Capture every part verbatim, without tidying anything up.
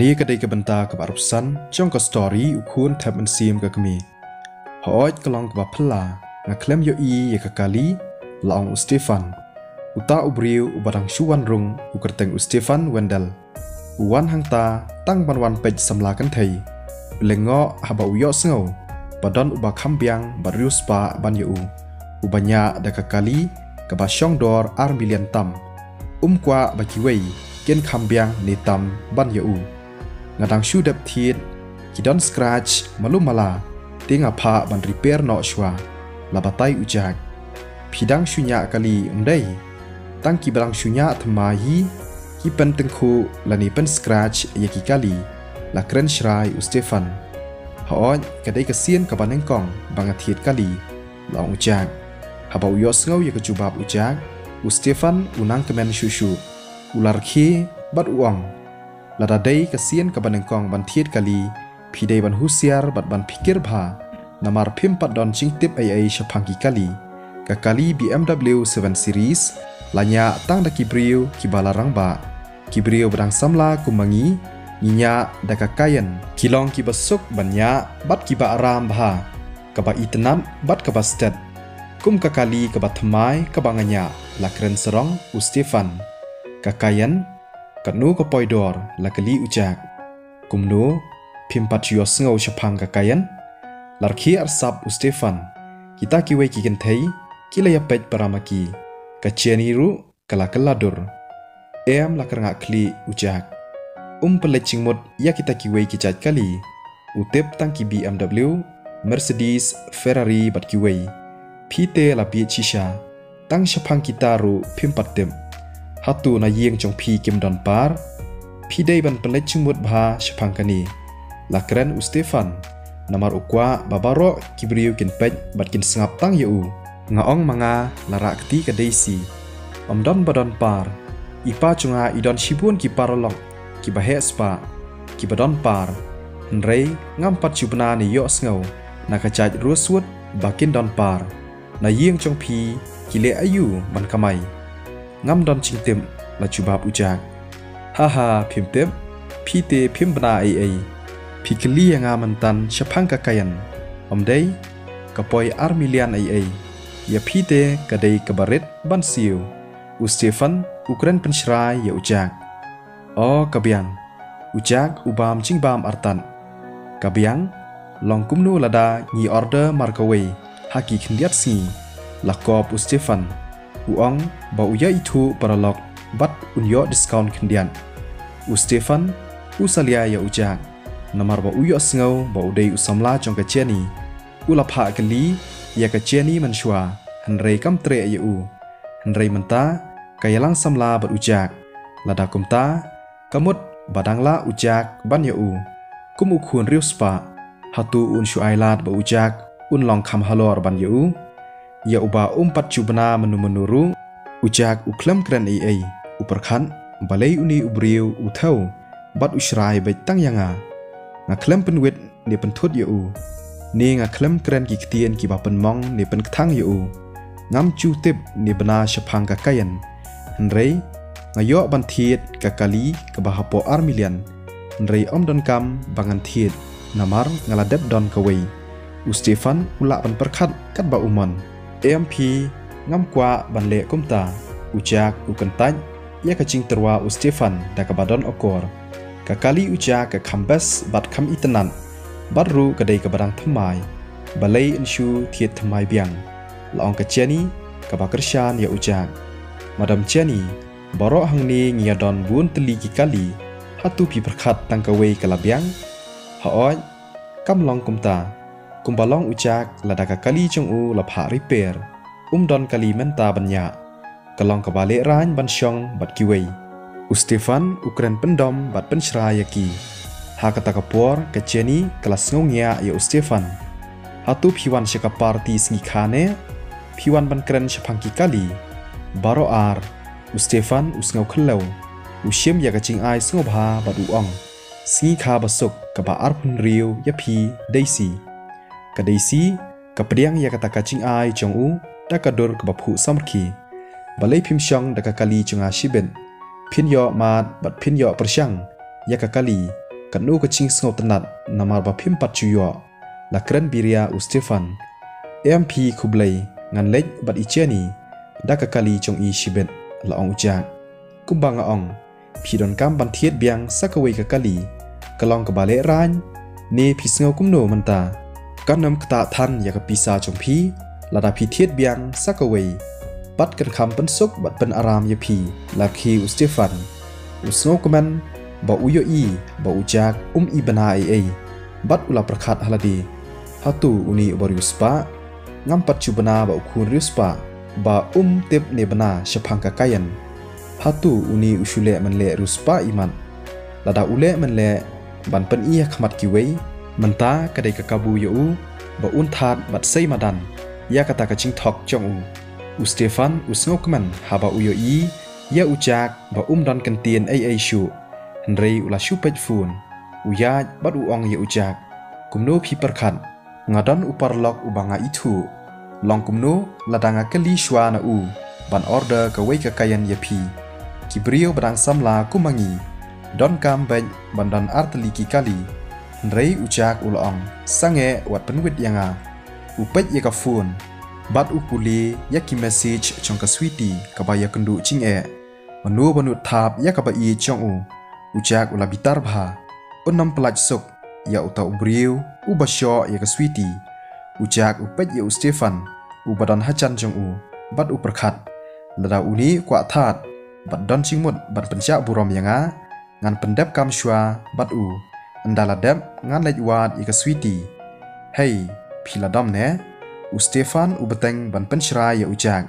Ïa ka dei ka bynta kaba arphew san jong ka story U Khun Thep Mynsiem ka Kmie. Hooid ka long kaba phylla, nga khlem ïohi ïa ka kali, la ong u Stefan. Uta u briew uba dang shu wan rung u kyrteng u Stefan Wendell. U wan hangta tang ban wan peit samla kynthei. U lyngngoh haba u ïohsngew ba don uba kham biang bad riewspah ban ïa u, uba ñiah da ka kali kaba shong dor ar million tam. Um kwah ba kiwei kin kham biang ne tam ban ïa u. Nga dang shu dep thied, ki don scratch malu mala, te nga phah ban repair noh shuwa, la batai u Jack. Phi dang shu ñiah kali, ym dei? Tang kiba dang shu ñiah thymmai hi ki pyntyngkhuh lane pynscratch ïa ki kali, la kren shrai u Stefan. Hooid ka dei ka sien kaba nyngkong ba nga thied kali, la ong u Jack. Haba u ïohsngew ïa ka jubab u Jack, u Stefan u nang kmen shuh shuh. U la rkhie bad u ong, lada dei ka sien kaba nyngkong ban thied kali, phi dei ban husiar bad ban phikir bha, namar phim pat don jingtip ei ei shaphang ki kali. Ka kali B M W seven Series la ñiah tang da ki briew kiba la rangbah. Ki briew ba dang samla kum ma ngi, ngi ñiah da ka Cayenne. Ki long kiba suk ban ñiah bad kiba aram bha, kaba itynnad bad kaba stet. Kum ka kali kaba thymmai kaba nga ñiah, la kren sarong u Stefan. Ka Cayenne, katno ka poi dor? La kylli u Jack. Kumno, phim pat shu ïohsngew shaphang ka Cayenne? La rkhie arsap u Stefan. Kita kiwei ki kynthei ki la ïapeit para ma ki. Ka Jenny ruh ka la kylla dur. Em, la kyrngah khlieh u Jack. Um pynleit jingmut ïa kita kiwei ki jait kali. U tip tang ki B M W, Mercedes, Ferrari bad kiwei. Phi te la bieit shisha. Tang shaphang kita ruh phim pat tip. Hato na ïing jong phi kim don par? Phi dei ban pynleit jingmut bha shaphang kane, la kren u Stefan. Namar u kwah ba baroh ki briew kin peit bad kin sngap tang ïa u. Nga ong ma nga, la rah kti ka Daisy. Ym don ba don par. I pa jong nga i don shibun ki paralok kiba heh spah, kiba don par. Hynrei ngam pat shu bna ne ïohsngew na ka jait Rosewood ba kin don par. Na ïing jong phi ki leh aïu ban kamai? Ngam don jingtip, la jubab u Jack. Ha ha, phim tip, phi te phim bna ei ei. Phi kylli ïa nga mynta shaphang ka Cayenne, ym dei? Ka poi ar million ei ei. Ïa phi te ka dei kaba rit ban siew. U Stefan u kren pynshrai ïa u Jack. O ka biang, u Jack u bam jingbam artat. Ka biang, long kumno lada ngi order markawei ha ki khyndiat sngi? La kop u Stefan. U ong ba u ïaithuh paralok bad un ïoh discount khyndiat. U Stefan u salia ïa u Jack, namar ba u ïohsngew ba u dei u samla jong ka Jenny. U la phah kylli ïa ka Jenny mynshuwa, hynrei kam treh ïa u. Hynrei mynta ka ïalang samla bad u Jack. Lada kumta, ka mut ba dang lah u Jack ban ïa u. Kum u khun riewspah, hato un shu ailad ba u Jack un long kham halor ban ïa u? Ïa uba um pat shu bna mynno mynno ruh, u Jack u khlem kren ei ei. U pyrkhat balei une u briew u thew bad u shrai beit tang ïa nga. Nga khlem pynwit ne pynthut ïa u, ne nga khlem kren ki ktien kiba pynmong ne pynkthang ïa u. Ngam ju tip ne bna shaphang ka Cayenne. Hynrei nga ïoh ban thied ka kali kaba hapoh ar million. Hynrei ym donkam ba ngan thied, namar nga la dep don kawei. U Stefan u lah ban pyrkhat katba u mon. Em phi, ngam kwah ban leh kumta, u Jack u kyntait ïa ka jingtyrwa u Stefan da kaba don akor. Ka kali u Jack ka kham best bad kham itynnad, bad ruh ka dei kaba dang thymmai. Balei yn shu thied thymmai biang? La ong ka Jenny kaba kyrshan ïa u Jack. Madam Jenny, baroh hangne ngi ïa don bun tylli ki kali, hato phi pyrkhat tang kawei ka la biang? Hooid, kam long kumta. Kumba long u Jack, lada ka kali jong u la phah repair, um don kali mynta ban ñiah. Ka long kaba lehraiñ ban shong bad kiwei. U Stefan u kren pyndom bad pynshrai ïa ki. Ha kata ka por ka Jenny ka la sngewngiah ïa u Stefan. Hato phi wan sha ka party sngi kha ne phi wan ban kren shaphang ki kali? Baroh ar. U Stefan u sngew khyllew. U shim ïa ka jingai sngewbha bad u ong, sngi kha ba suk kaba arphew hynriew ïa phi Daisy. Ka Daisy ka pdiang ïa kata ka jingai jong u da ka dur kaba phuh samrkhie. Balei phim shong da ka kali jong nga shibit? Phin ïoh mad bad phin ïoh pyrshang ïa ka kali. Katno ka jingsngewtynnat namar ba phim pat ju ïoh. La kren biria u Stefan. Em phi khublei, ngan leit bad i Jenny da ka kali jong i shibit, la ong u Jack. Kumba nga ong, phi donkam ban thied biang sa kawei ka kali. Ka long kaba lehraiñ, ne phi sngew kumno mynta? Kan ym ktah than ïa ka pisa jong phi lada phi thied biang sa kawei. Bad kan kham pynsuk bad pynaram ïa phi, la khie u Stefan. U sngewkmen ba u ïohi ba u Jack um ibna ei ei, bad u la pyrkhat ha lade. Hato une uba riewspah? Ngam pat ju bna bad u khun riewspah ba um tip ne bna shaphang ka kaïan. Hato une u shu leh mynleh riewspah imat? Lada u leh mynleh ban pyni ha khmat kiwei, mynta ka dei ka kabu ïa u ba un thad bad sei madan ïa kata ka jingthok jong u. U Stefan u sngewkmen haba u ïohi ïa u Jack ba um don kyntien ei ei shuh. Hynrei u la shu peit phone. U ïaid bad u ong ïa u Jack, kumno phi pyrkhat? Nga don u paralok uba nga ithuh. Long kumno lada nga kylli shuwa na u ban order kawei ka kaïan ïa phi? Ki briew ba dang samla kum ma ngi donkam beit ban don artylli ki kali. Hynrei u Jack u la ong, sangeh wat pynwit ïa nga. U peit ïa ka phone bad u pule ïa ki message jong ka Sweety kaba ïakynduh jingeh. Mano ba nud thap ïa kaba ïeit jong u? U Jack u la bitar bha. Un ym pyllait suk ïa uta u briew uba shoh ïa ka Sweety. U Jack u peit ïa u Stefan uba don hajan jong u bad u pyrkhat, lada une u kwah thad bad don jingmut ban pynshah burom ïa nga, ngan pyndep kam shuwa bad u. Ynda la dep ngan leit wad ïa ka Sweety. Hei, phi la dom ne? U Stefan u bteng ban pynshrai ïa u Jack.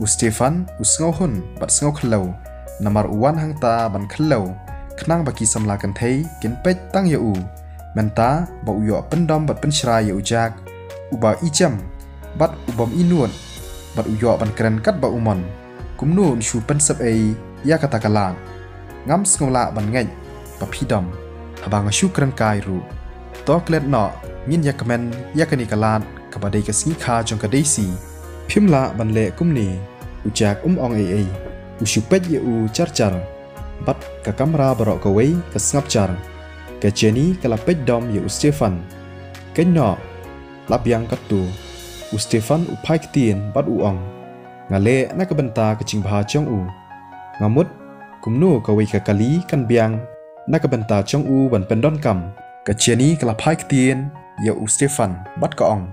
U Stefan u sngewhun bad sngewkhyllew namar u wan hangta ban khyllew khnang ba ki samla kynthei kin peit tang ïa u. Mynta ba u ïoh pyndom bad pynshrai ïa u Jack uba ijem bad u bym inud, bad u ïoh ban kren katba u mon. Kumno un shu pynsep ei ïa kata ka lad? Ngam sngew lah ban ngeit ba phi dom haba nga shu kren kai ruh. To klet noh, ngin ïa kmen ïa kane ka lad kaba dei ka sngi kha jong ka Daisy. Phim lah ban leh kumne. U Jack um ong ei ei. U shu peit ïa u jar jar. Bad ka kamra baroh kawei ka sngap jar. Ka Jenny ka la peit dom ïa u Stefan. Kynnoh, la biang katto. U Stefan u phai ktien bad u ong, nga leh na ka bynta ka jingbha jong u. Nga mut kumno kawei ka kali kan biang na ka bynta jong u ban pyndonkam. Ka Jenny ka la phai ktien ïa u Stefan bad ka ong,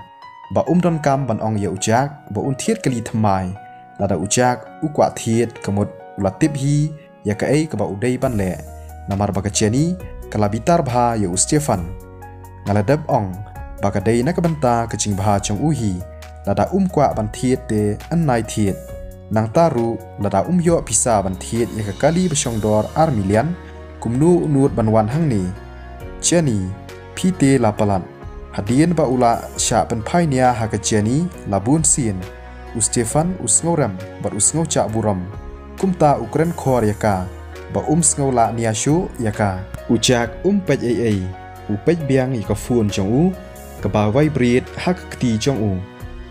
ba um donkam ban ong ïa u Jack ba un thied kali thymmai. Lada u Jack u kwah thied, ka mut u la tip hi ïa kaei kaba u dei ban leh. Namar ba ka Jenny ka la bitar bha ïa u Stefan. Nga la dep ong ba ka dei na ka bynta ka jingbha jong u hi. Lada um kwah ban thied te, yn nai thied. Nangta ruh lada um ïoh pisa ban thied ïa ka kali ba shongdor ar million, kumno u nud ban wan hangne? Jenny, phi te la palat. Hadien ba u la shah pynphai nia ha ka Jenny la bun sien, u Stefan u sngewrem bad u sngewjah burom. Kumta u kren khor ïa ka ba um sngew lah nia shuh ïa ka. U Jack um peit ei ei. U peit biang ïa ka phone jong u kaba vibrate ha ka kti jong u.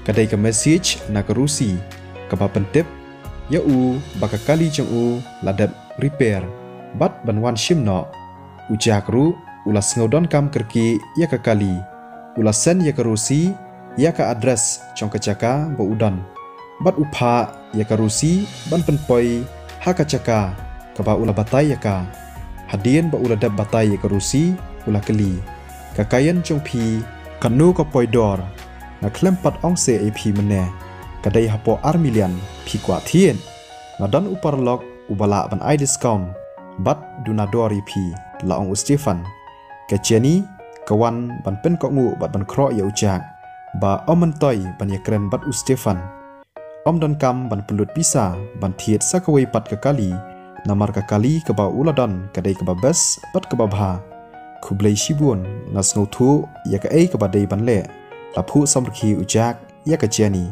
Ka dei ka message na ka Rosie kaba pyntip ïa u ba ka kali jong u la dep repair bad ban wan shim noh. U Jack ruh u la sngewdonkam kyrkieh ïa ka kali. U la send ïa ka Rosie ïa ka address jong ka jaka ba u don, bad u phah ïa ka Rosie ban pynpoi ha ka jaka kaba u la batai ïa ka. Hadien ba u la dep batai ïa ka Rosie, u la kylli, ka kaïan jong phi katno ka poi dor? Nga khlem pat ong seh ïa phi mynne, ka dei hapoh ar million. Phi kwah thied? Nga don u paralok uba lah ban ai discount bad duna dor ïa phi, la ong u Stefan. Ka Jenny ka wan ban pynkohnguh bad ban khroh ïa u Jack ba ym myntoi ban ïakren bad u Stefan. Ym donkam ban pynlut pisa ban thied sa kawei pat ka kali, namar ka kali kaba u la don ka dei kaba best bad kaba bha. Khublei shibun, nga sngewthuh ïa kaei kaba dei ban leh, la phuh samrkhie u Jack ïa ka Jenny.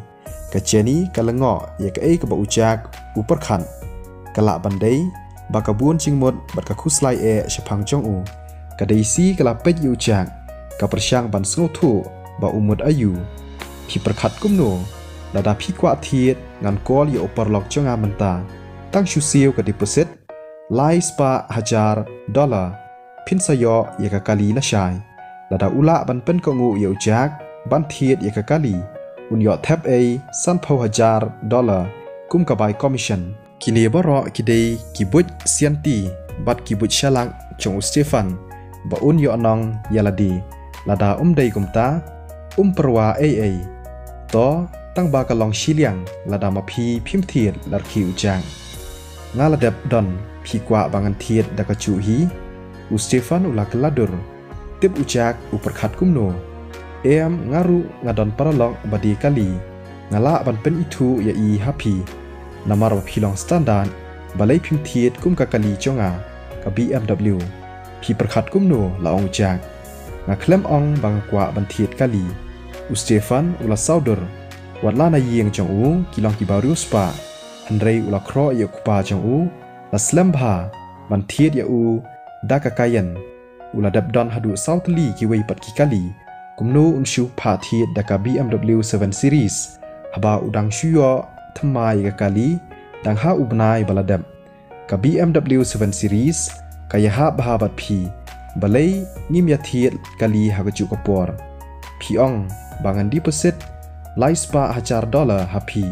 Ka Jenny ka lyngngoh ïa kaei kaba u Jack u pyrkhat. Ka lah ban dei ba ka bun jingmut bad ka khuslai eh shaphang jong u. Ka Daisy ka la peit ïa u Jack, ka pyrshang ban sngewthuh ba u mut aïu. Phi pyrkhat kumno? Lada phi kwah thied, ngan call ïa u paralok jong nga mynta. Tang shu siew ka deposit lai spah hajar dollar. phin sa ïoh ïa ka kali lashai. Lada u lah ban pynkohnguh ïa u Jack ban thied ïa ka kali, un ïoh thep ei sanphew hajar dollar kum ka bai commission. Kine baroh ki dei ki buit sianti bad ki buit shalak jong u Stefan ba un ïoh nong ïa lade. Lada um dei kumta, um pyrwa ei ei. To, tang ba ka long shiliang lada ma phi phim thied la rkhie u Jack. Nga la dep don, phi kwah ba ngan thied da kajuh hi? U Stefan u la kylla dur. Tip u Jack u pyrkhat kumno. Em, nga ruh nga don paralok ba die kali. Nga lah ban pynithuh ïa i ha phi. Namar ba phi long standard, balei phim thied kum ka kali jong nga, ka B M W? Phi pyrkhat kumno, la ong u Jack. Nga khlem ong ba nga kwah ban thied kali. U Stefan u la saw dur. Wat la na ïing jong u ki long kiba riewspah, hynrei u la khroh ïa u kpa jong u, la slem bha ban thied ïa u da ka Cayenne. U la dep don haduh saw tylli kiwei pat ki kali. Kumno un shu phah thied da ka B M W seven Series haba u dang shu ïoh thymmai ïa ka kali dang ha u bnai ba la dep? Ka B M W seven Series ka ïahap bha bad phi. Balei ngim ïa thied kali ha kajuh ka por? Phi ong ba ngan deposit lai spah hajar dollar ha phi.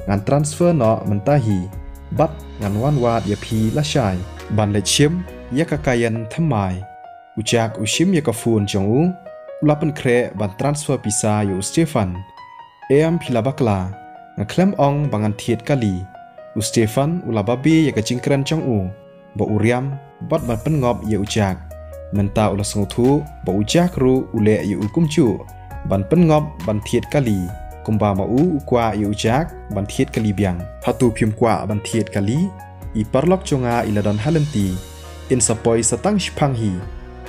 Ngan transfer noh mynta hi bad ngan wan wad ïa phi lashai ban leit shim ïa ka Cayenne thymmai. U Jack u shim ïa ka phone jong u, u la pynkhreh ban transfer pisa ïa u Stefan. Em, phi la bakla, nga khlem ong ba ngan thied kali. U Stefan u la babe ïa ka jingkren jong u ba u riam bad ban pynngop ïa u Jack. Mynta u la sngewthuh ba u Jack ruh u leh ïa u kumjuh ban pynngop ban thied kali, kumba ma u u kwah ïa u Jack ban thied kali biang. Hato phim kwah ban thied kali? I paralok jong nga i la don ha lynti. In sa poi sa tang shiphang hi.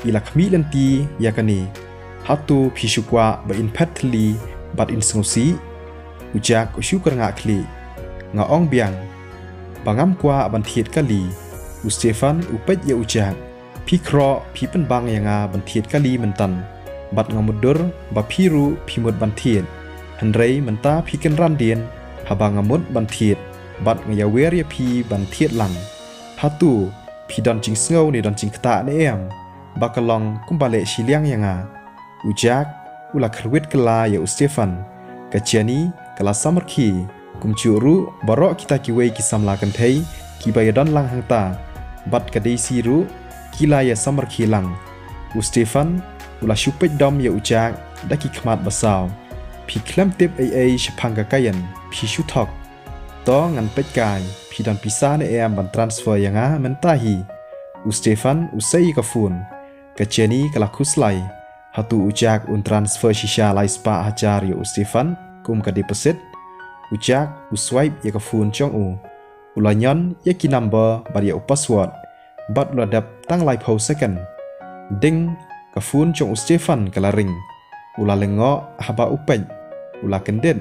I la khmih lynti ïa kane. Hato phi shu kwah ba in phet thylli bad in sngewsih? U Jack u shu kyrngah khlieh. Nga ong biang ba ngam kwah ban thied kali. U Stefan u peit ïa u Jack. Phi khroh, phi pynbang ïa nga ban thied kali mynta. Bad nga mutdur ba phi ruh phi mut ban thied. Hynrei mynta phi kynran dien haba nga mut ban thied bad nga ïawer ïa phi ban thied lang. Hato phi don jingsngew ne don jingktah ne em ba ka long kumba leh shiliang ïa nga? U Jack u la kyrwit kylla ïa u Stefan. Ka Jenny ka la samrkhie. Kumjuh ruh baroh kita kiwei ki samla kynthei kiba ïadon lang hangta bad ka Daisy ruh ki la ïa samrkhie lang. U Stefan u la shu peit dom ïa u Jack da ki khmat ba saw. Phi khlem tip ei ei shaphang ka Cayenne, phi shu thok. To, ngan peit kai, phi don pisa ne em ban transfer ïa nga mynta hi? U Stefan u sei ïa ka phone. Ka Jenny ka la khuslai. Hato u Jack un transfer shisha lai spah hajar ïa u Stefan kum ka deposit? U Jack u swipe ïa ka phone jong u. U la ñion ïa ki number bad ïa u password. Bad u la dep tang laiphew second. Ding, ka phone jong u Stefan ka la ring. U la lyngngoh haba u peit. U la kyndit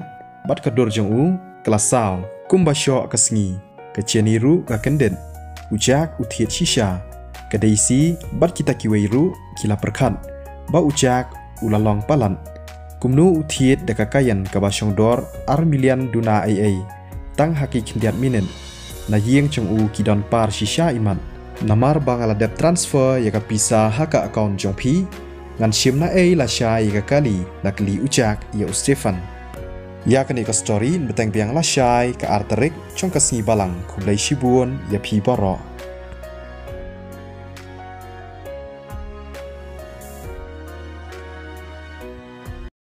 bad ka dur jong u ka la saw. Kumba shoh ka sngi, ka Jenny ruh ka kyndit. U Jack u thied shisha. Ka Daisy bad kita kiwei ruh ki la pyrkhat ba u Jack u la long palat. Kumno u thied da ka Cayenne kaba shongdor ar million duna ei ei tang ha ki khyndiat minit? Na ïing jong u ki don par shisha imat. Namar ba nga la dep transfer ïa ka pisa ha ka account jong phi, ngan shim na ei lashai ïa ka kali? La kylli u Jack ïa u Stefan. Ïa kane ka story yn bteng biang lashai ka ar tarik jong ka sngi Balang. Khublei shibun ïa phi baroh.